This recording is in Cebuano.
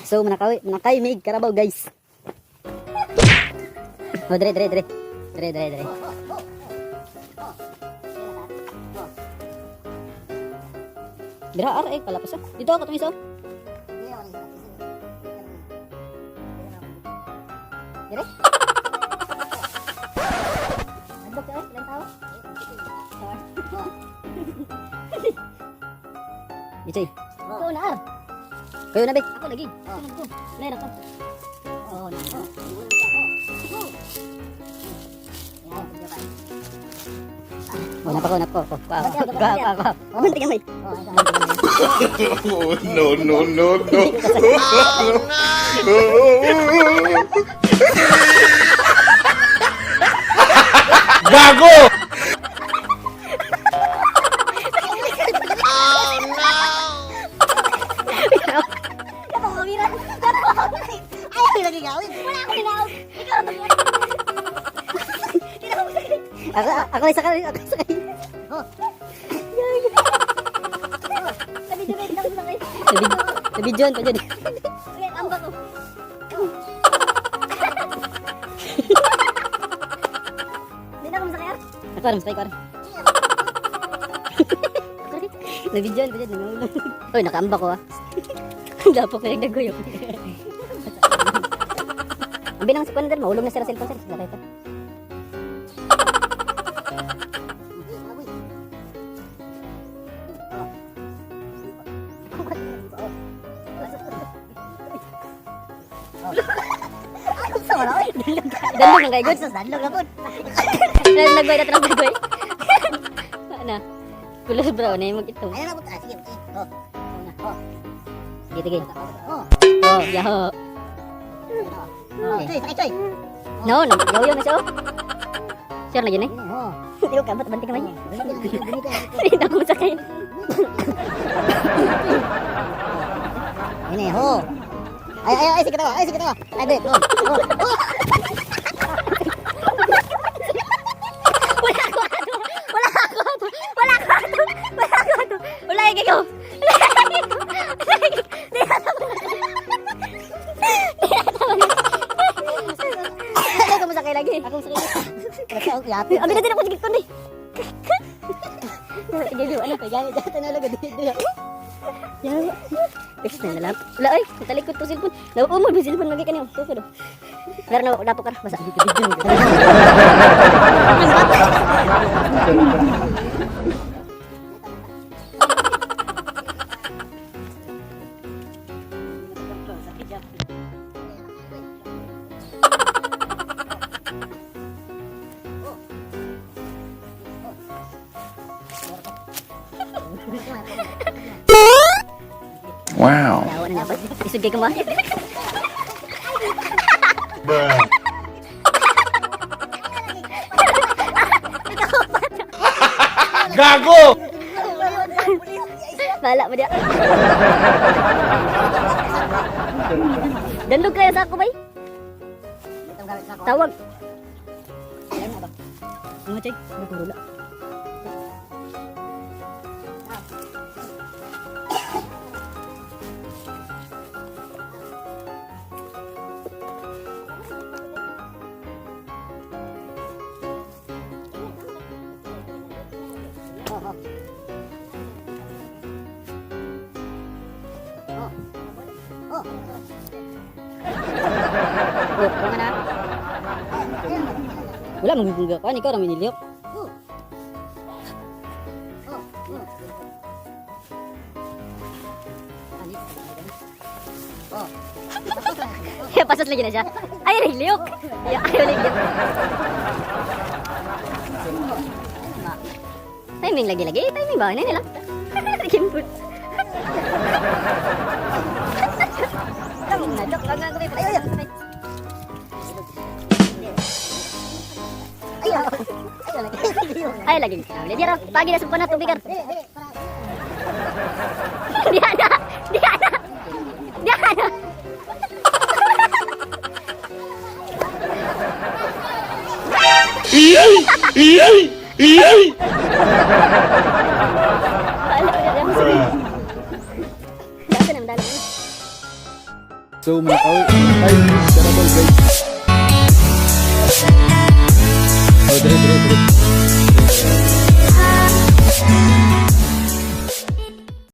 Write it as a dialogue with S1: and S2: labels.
S1: So manakawi, manakay mig karabaw, guys. Oh, dre dre dre. Dre dre dre. Dira ar eh pala pa siya. Dito ako itong isa. Oh. Dire? Adlok ka eh, ilang tao? Ichay. Ikaw na ar. Kayo na be. Ako lagi. Sunod ko. Meron ka. Oh, na. Oh, napako, napako. Kwa, kwa, kwa, kwa. Oh, tingnan mo.
S2: Oh, no, no, no, no. Gago!
S1: Napako, Ay, lagi gawin. Wala akong hinaog. Ikaw ang Ako, ako isa ka, ako isa ka. Oh. Nabidyoan pa dyan. Okay, ambak ko. Hindi na ako masakay ah. Ako, aram, sakay ko, aram. Nabidyoan pa dyan, nangulong. Uy, nakaambak ko ah. Dapo ko yung naguyok. Ang bilang si Kuan, mahulog na sila cellphone sir. Sakay pa. Dandog lang kay good.
S3: Dadlog na po.
S1: Nagway na trang nagway. Ana. Kulos bro, na yung mag-ito.
S3: Ayun na po. Ah, sige. Oh. Oh.
S1: Sige, sige.
S3: Oh.
S1: Oh, yaho.
S3: Oh. Choy, sakay choy.
S1: No, no, yaho yun na siya. Oh. Sure lagi na eh.
S3: Oh.
S1: Hindi ko kabot, banting kamay. Hindi na ako masakay.
S3: Ini ho. Ay ay ay sige tawa. Ay sige tawa. Ay dito. Oh. Oh.
S1: Wala ako ato. Wala ako ato. Wala ako ato. Wala ako ato. Wala yung ikaw. Wala yung ikaw. Wala yung ikaw. Di na Ako masakay lagi. Ako masakay.
S3: Yapi.
S1: Abi na din ako sige kundi. Sige, ano kay gani dito na lagi dito. Ya. Text na lang. Wala ay, talikod to cellphone. Nauumod mo cellphone lagi kanyo. Tukod. Wala na wala po ka basa.
S2: Wow.
S1: Yawa na dapat. Isod kay kuma.
S2: Bruh. Gago!
S1: Bala mo dia. Dandog kaya sa ako bay. Tawag. Ano chay? Nagurula. Oh, ano na? Wala mong ka, ikaw ra miniliyok. Ya, pasas lagi na siya. Ay, nagliyok. Ya, ayaw nagliyok. Timing lagi-lagi. Timing ba? Ano nila? Kimput.
S3: Ay ay. Ay lagi.
S1: Ay, lagi. Dia ra, pagi na sumpa na tubig ar. Di na. Di na. Di na. Paano ko na
S2: Bruh.
S1: Dasa na dalo.
S4: So mga kawi, 5 minutes Carabao, guys.